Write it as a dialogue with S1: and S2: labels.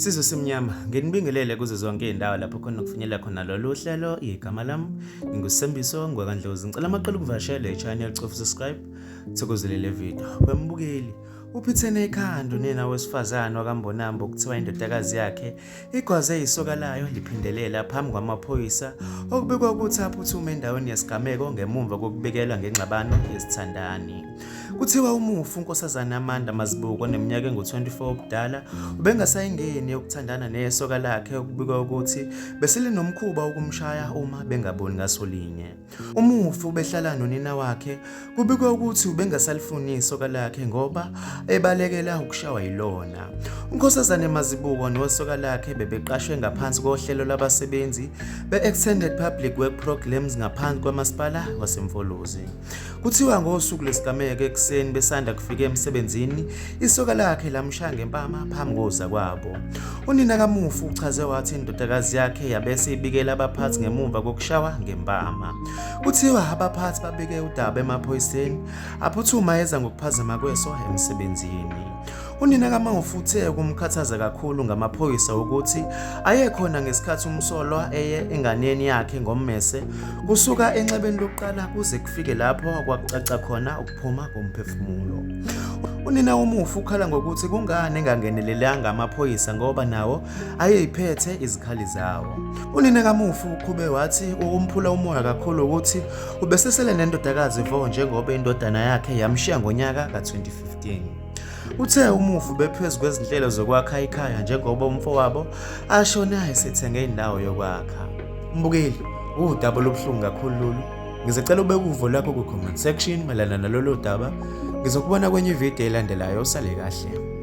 S1: Sizwe simnyama, nginibingelele kuzo zonke izindawo lapho khona kufinyelela khona lolu hlelo. Igama lami nginguSembiso ngwakaNdlozi. Ngicela amaqele ukuvashele i-channel, cofa subscribe, thokozele le video. Wembukeli, uphithene ikhanda unina wesifazane wakambonambo okuthiwa indodakazi yakhe igwaze isoka layo liphindelela phambi kwamaphoyisa okubikwa ukuthi aphuthume endaweni yesigameko ngemumva kokubikelwa ngengxabano yezithandani. Kuthiwa umufi uNkosazana Amanda Mazibuko oneminyaka engu-24 ubudala ubengasayingeni yokuthandana nesoka lakhe okubikwa ukuthi beselinomkhuba wokumshaya uma bengaboni ngaso linye. Umufi ubehlala nonina wakhe kubikwa ukuthi ubengasalifuni isoka lakhe ngoba ebalekela ukushawa yilona. UNkosazane Mazibuko nosoka lakhe bebeqashwe ngaphansi kohlelo lwabasebenzi be-Extended Public Work Programs ngaphansi kwamasipala waseMfolozi. Kuthiwa ngosuku lwesigameko ekuseni besanda kufika emsebenzini, isoka lakhe lamshaya ngempama phambi kozakwabo. Unina kamufi uchaze wathi indodakazi yakhe yabese ibikela abaphathi ngemumva kokushawa ngempama. Kuthiwa abaphathi babike udaba emaphoyiseni, aphuthuma eza ngokuphazima kweso emsebenzini. Unina kaMafu uthe kumkhathaza kakhulu ngamaphoyisa ukuthi ayekhona ngesikhathi umsolwa eye enganeni yakhe ngommese kusuka enxebeni lokuqala kuze kufike lapho kwakucaca khona ukuphuma komphefumulo. Unina womufi ukhala ngokuthi kungani engangenelelanga amaphoyisa ngoba nawo ayeyiphethe izikhali zawo. Unina kamufi uqhube wathi ukumphula umoya kakhulu ukuthi ubesesele nendodakazi vo njengoba indodana yakhe yamshiya ngonyaka ka-2015. Uthe umufi ubephezu kwezinhlelo zokwakha ikhaya njengoba umfowabo ashona esethenge indawo yokwakha. Mbukeli, udaba olubuhlungu kakhulu lolu. Ngizocela ubeke uvo lwakho kwi-comment section mayelana nalolu daba. Ngizokubona kwenye ividiyo elandelayo. Usale kahle.